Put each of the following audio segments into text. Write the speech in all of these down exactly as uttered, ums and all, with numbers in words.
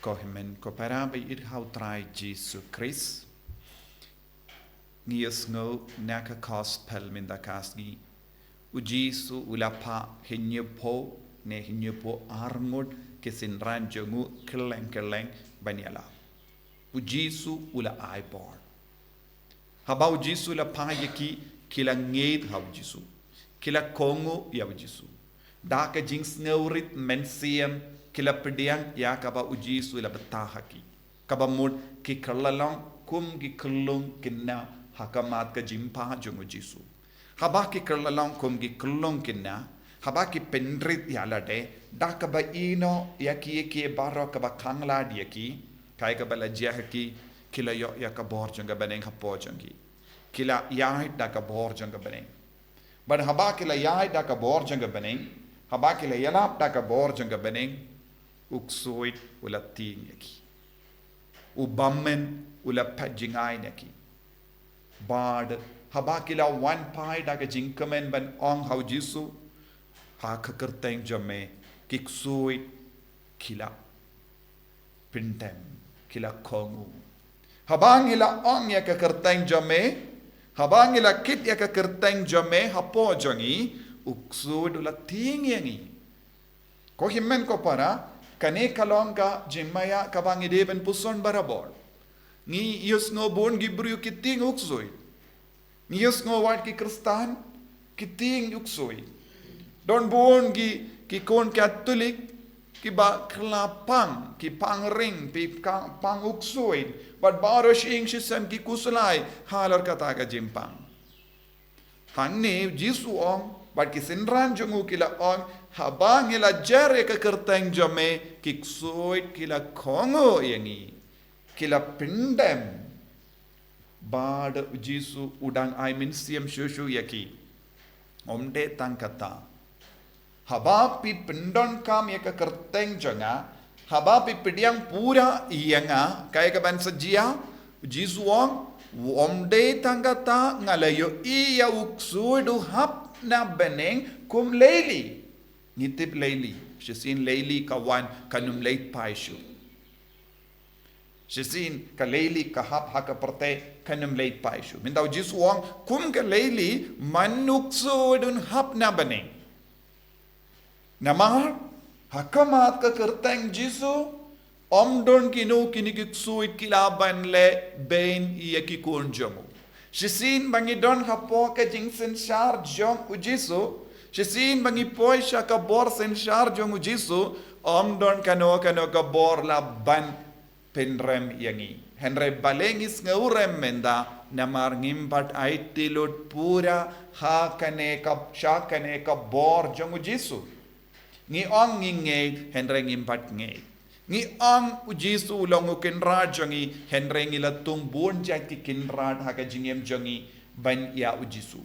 Ko hynmen ko para ba ïeit ha u Trai Jisu Khrist. Ngi ïohsngew na ka gospel mynta ka sngi. U Jisu u la phah hynñiewphew ne hynñiewphew arngut ki synran jong u kylleng kylleng ban ïalap. U Jisu u la ai bor. Haba u Jisu u la phah ïa ki, ki la ngeit ha u Jisu. Ki la kohnguh ïa u Jisu. Da ka jingsngewrit mynsiem, ki la pdiang ïa kaba u Jisu u la bthah ha ki. Kaba mut ki kylla long kum ki khyllung khynnah ha khmat ka jingpang jong u Jisu. Haba ki kylla long kum ki khyllung khynnah, haba ki pynrit ïa lade, da kaba ïehnoh ïa ki ïa ki baroh kaba khang lad ïa ki, kaei kaba la jia ha ki, ki la ïoh ïa ka bor jong ka bneng hapoh jong ki. Ki la ïaid da ka bor jong ka bneng. Bad haba ki la ïaid da ka bor jong ka bneng, haba ki la ïalap da ka bor jong ka bneng, u ksuid u la tieng ïa ki. U bymman u la phet jngai na ki. Bad haba ki la wan phai da ka jingkmen ban ong ha u Jisu, ha ka kyrteng jong me, ki ksuid ki la pyndem, ki la kohnguh. Haba ngi la ong ïa ka kyrteng jong me, haba ngi la kit ïa ka kyrteng jong me hapoh jong ngi, u ksuid u la tieng ïa ngi. Ko hynmen ko para, kane ka long ka jingmaïa kaba ngi dei ban puson barabor. Ngi ïohsngew bun ki briew ki tieng u ksuid. Ngi ïohsngew wat ki Khristan ki tieng u ksuid. Don bun ki, ki khun Katholik kiba kylla pang, ki pang ring, ki pang u ksuid. Bad baroh shi ïing shi sem ki khuslai halor kata ka jingpang. Hangne u Jisu u ong, bad ki synran jong u ki la ong, haba ngi la jer ïa ka kyrteng jong me, ki ksuid ki la kohnguh ïa ngi, ki la pyndem. Bad u Jisu u dang ai mynsiem shuh shuh ïa ki. Ym dei tang kata. Haba phi pyndonkam ïa ka kyrteng jong nga, haba phi pdiang pura ïa nga, kaei kaban sa jia, u Jisu u ong, ym dei tang kata, nga la ïohi ïa u ksuid u hap na bneng kum leili. Ngi tip leili, shisien leili ka wan kan ym leit phai shuh. Shisien ka leili ka hap ha ka pyrthei kan ym leit phai shuh. Mynta u Jisu u ong kum ka leili man u ksuid un hap na bneng. Namar ha khmat ka kyrteng Jisu, ym don kino kine ki ksuid ki lah ban leh beiñ ïa ki khun jong u. Shisien ba ngi don hapoh ka jingsynshar jong u Jisu, shisien ba ngi poi sha ka bor synshar jong u Jisu, ym don kano kano ka bor lah ban pynrem ïa ngi. Hynrei balei ngi sngewrem mynta, namar ngim pat aiti lut pura ha kane ka, sha kane ka bor jong u Jisu. Ngi ong ngi ngeit, hynrei ngim pat ngeit. Ngi ong u Jisu u long u kynrad jong ngi, hynrei ngi la tung bun jait ki kynrad ha ka jingim jong ngi ban ïa u Jisu.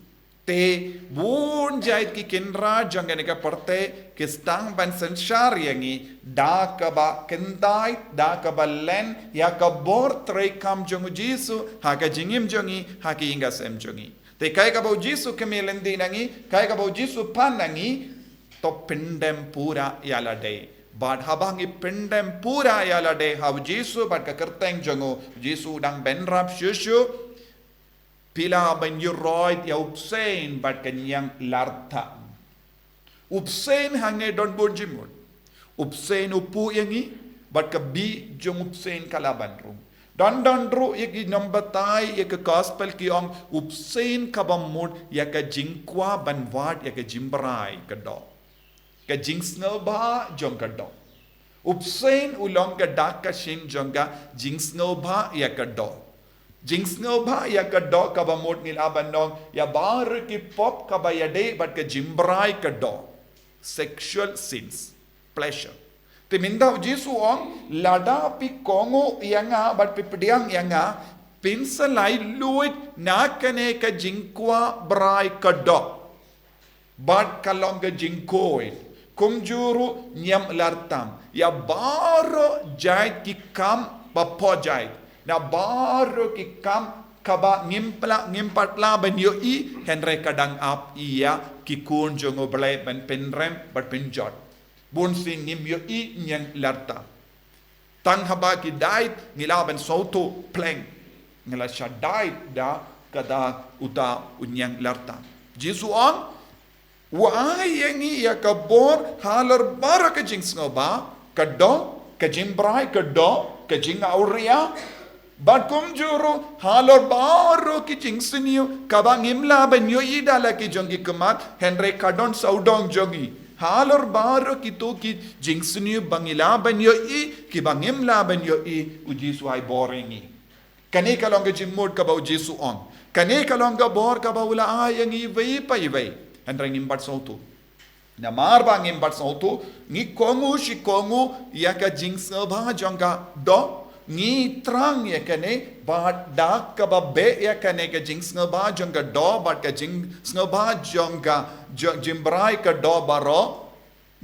Te bun jait ki kynrad jong kane ka pyrthei ki sdang ban synshar ïa ngi da kaba kyntait, da kaba len ïa ka bor treikam jong u Jisu ha ka jingim jong ngi, ha ka ïing ka sem jong ngi. Te kaei kaba u Jisu kyrmen lynti na ngi, kaei kaba u Jisu pan na ngi, to pyndem pura ïa lade. Bad haba ngi pyndem pura ïa lade ha u Jisu bad ka kyrteng jong u, u Jisu u dang bynrap shuh shuh. Phi lah ban ïuhroit ïa u bseiñ bad ka ñianglartam. U bseiñ hangne don bun jingmut. U bseiñ u puh ïa ngi bad ka bih jong u bseiñ ka lah ban rung. Don don ruh ïa ki nongbatai ïa ka gospel ki ong u bseiñ kaba mut ïa ka jingkwah ban wad ïa ka jingbrai ka doh. Ka jingsngewbha jong ka doh. U bseiñ u long ka dak ka shin jong ka jingsngewbha ïa ka doh. Jingsngewbha ïa ka doh kaba mut ngi lah ban ong ïa baroh ki pop kaba ïadei bad ka jingbrai ka doh. Sexual sins, pleasure. Te mynta u Jisu u ong lada phi kohnguh ïa nga bad phi pdiang ïa nga, phin sa lait luid na kane ka jingkwah brai ka doh. Bad ka long ka jingkhuid. Kumjuh ruh ñianglartam. Ïa baroh jait ki kam ba pyrshah. Na baroh ki kam kaba ngim pat lah, ngim pat lah ban ïohi, hynrei ka dang ap ïa ki khun jong U Blei ban pynrem bad pynjot. Bunsien ngim ïohi ñianglartam. Tang haba ki dait ngi lah ban sawtu pleng. Ngi la shah dait da kata uta u niang lartang. Jisu ong, u ai ïa ngi ïa ka bor halor baroh ka jingsngewbha, ka doh, ka jingbrai, ka doh, ka jingawria. Bad kumjuh ruh halor baroh ki jingsniew kaba ngim lah ban ïohi da la ki jong ki khmat, hynrei ka don sawdong jong ngi. Halor baroh kito ki jingsniew ba ngi lah ban ïohi, kiba ngim lah ban ïohi, u Jisu ai bor ïa ngi. Kane ka long ka jingmut kaba u Jisu ong. Kane ka long ka bor kaba u la ai ïa ngi iwei pa iwei. Hynrei ngim pat sawtu. Namar ba ngim pat sawtu, ngi kohnguh shi kohnguh ïa ka jingsngewbha jong ka doh, ngi thrang ïa kane, bad da kaba beh ïa kane ka jingsngewbha jong ka doh, bad ka jingsngewbha jong ka jong, jingbrai ka doh baroh,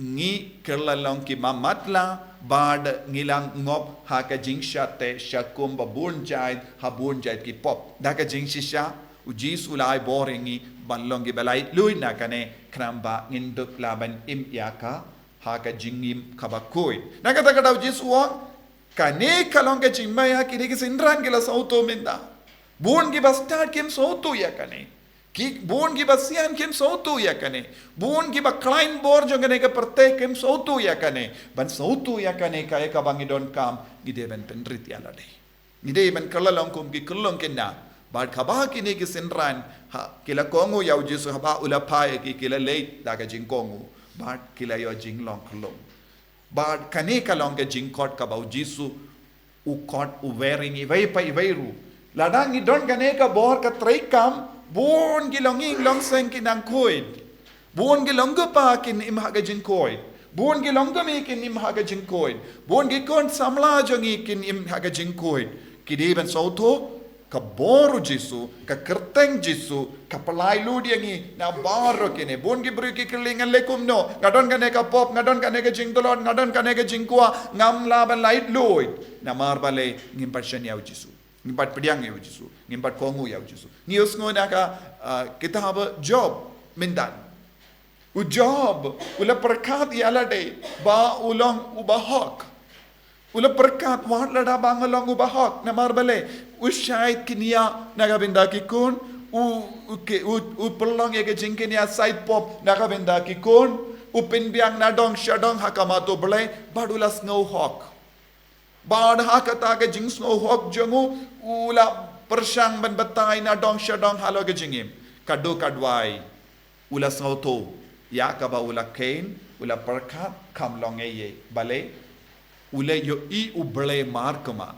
ngi kylla long ki mamatlah, bad ngi la ngop ha ka jingshah teh shah kum ba bun jait, ha bun jait ki pop. Da ka jingshisha, u Jisu u la ai bor ïa ngi ban long kiba laitluid na kane, khnang ba ngin dup lah ban im ïa ka ha ka jingim kaba khuid. Na kata ka daw u Jisu u ong, kane ka long ka jingma ïa kine ki synran ki la sawtu mynta. Bun kiba stad kim sawtu ïa kane. Ki, bun kiba sian kim sawtu ïa kane. Bun kiba khlaiñ bor jong kane ka pyrthei kim sawtu ïa kane. Ban sawtu ïa kane ka ïa kaba ngi donkam, ngi dei ban pynrit ïa lade. Ngi dei ban kylla long kum ki khyllung khynnah. Bad haba kine ki synran, ha, ki la kohnguh ïa u Jisu, haba u la phah ïa ki, ki la leit da ka jingkohnguh. Bad ki la ïoh jinglong khyllung. Bad kane ka long ka jingkhot kaba u Jisu u khot u wer ïa ngi iwei pa iwei ruh. Lada ngi don kane ka bor ka treikam, bun ki longïing longseng kin nang khuid. Bun ki longkpa kin im ha ka jingkhuid. Bun ki longkmie kin im ha ka jingkhuid. Bun ki khun samla jong ngi kin im ha ka jingkhuid. Ki dei ban sawtu ka bor u Jisu, ka kyrteng Jisu, ka pynlait lut ïa ngi na baroh kine. Bun ki briew ki kylli, ngan leh kumno, nga don kane ka pop, nga don kane ka jingtlot, nga don kane ka jingkwah, ngam lah ban laitluid. Namar balei? Ngim pat shaniah ïa u Jisu. Ngim pat pdiang ïa u Jisu. Ngim pat kohnguh ïa u Jisu. Ngi ïohsngew na ka, ah, kitab Job mynta. U Job u la pyrkhat ïa lade ba u long uba hok. U la pyrkhat, wat lada ba nga long uba hok, namar balei? U shait kñia na ka bynta ki khun, u, u ke, u, u pynlong ïa ka jingkñia shait pop na ka bynta ki khun, u pynbiang nadong shadong ha khmat U Blei, bad u la sngew hok. Bad ha kata ka jingsngew hok jong u, u la pyrshang ban batai nadong shadong halor ka jingim. Ka dei ka duwai. U la sngewthuh ïa kaba u la kheiñ, u la pyrkhat, kam long ei ei. Balei? U la ïohi U Blei markhmat.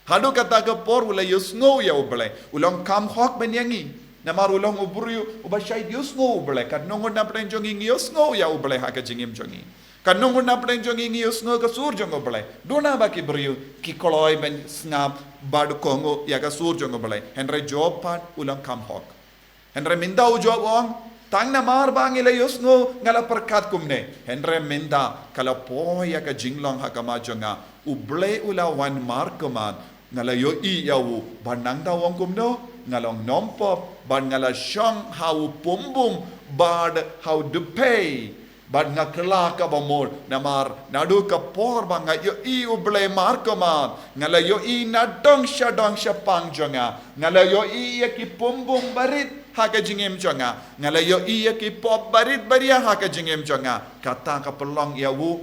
Haduh kata ka por u la ïohsngew ïa U Blei. U long kham hok ban ïa ngi. Namar u long u briew uba shait ïohsngew U Blei. Katno ngut na pdeng jong ngi ngi ïohsngew ïa U Blei ha ka jingim jong ngi? Katno ngut na pdeng jong ngi ngi ïohsngew ka sur jong U Blei? Duna ba ki briew ki kloi ban sngap bad kohnguh ïa ka sur jong U Blei. Hynrei Job pat u long kham hok. Hynrei mynta u Job u ong, tang namar ba ngi la ïohsngew nga la pyrkhat kumne. Hynrei mynta ka la poi ïa ka jinglong ha khmat jong nga. U Blei u la wan markhmat. Nga la ïohi ïa u, bad nangta u ong kumno, nga long nongpop, bad nga la shong ha u pumbum, bad ha u dpei, bad nga kylla kaba mut, namar naduh ka por ba nga ïohi U Blei markhmat, nga la ïohi nadong shadong shaphang jong nga, nga la ïohi ïa ki pumbum barit ha ka jingim jong nga, nga la ïohi ïa ki pop barit baria ha ka jingim jong nga, kata ka pynlong ïa u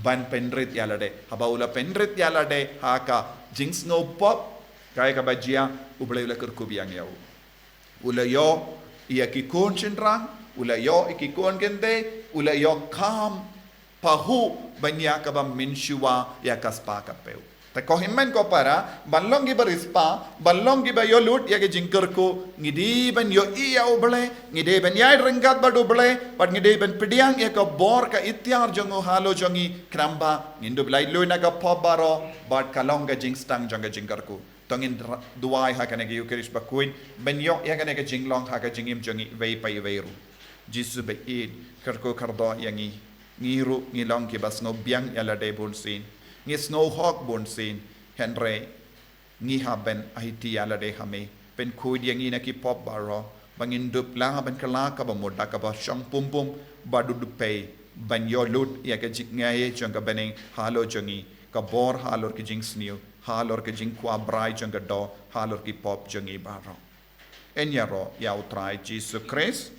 ban pynrit ïa lade. Haba u la pynrit ïa lade ha ka jingsngew pop, kaei kaba jia, U Blei u la kyrkhu biang ïa u. U la ïoh ïa ki khun shynrang, u la ïoh ïa ki khun kynthei, u la ïoh kham pahuh ban ïa kaba mynshuwa ïa ka spah ka peu. Te ko hynmen ko para, ban long kiba riewspah, ban long kiba ïoh lut ïa ka jingkyrkhu, ngi dei ban ïohi ïa U Blei, ngi dei ban ïaid ryngkat bad U Blei, bad ngi dei ban pdiang ïa ka bor ka iktiar jong u halor jong ngi, khnang ba ngin dup laitluid na ka pop baroh, bad ka long ka jingstad jong ka jingkyrkhu. To ngin ra-, duwai ha kane ka Eucharist bakhuid, ban ïoh ïa kane ka jinglong ha ka jingim jong ngi iwei pa iwei ruh. Jisu ba ïeit, kyrkhu kyrdoh ïa ngi, ngi ruh ngi long kiba sngew biang ïa lade bunsien, ngi sngew hok bunsien, hynrei ngi hap ban aiti ïa lade ha me, pynkhuid ïa ngi na ki pop baroh, ba ngin dup lah ban kylla kaba mut da kaba shong pumbum, bad u dpei, ban ïoh lut ïa ka jingaiei jong ka bneng halor jong ngi, ka bor halor ki jingsniew, halor ki jingkwah brai jong ka doh, halor ki pop jong ngi baroh. Yn ïaroh ïa U Trai Jisu Khrist.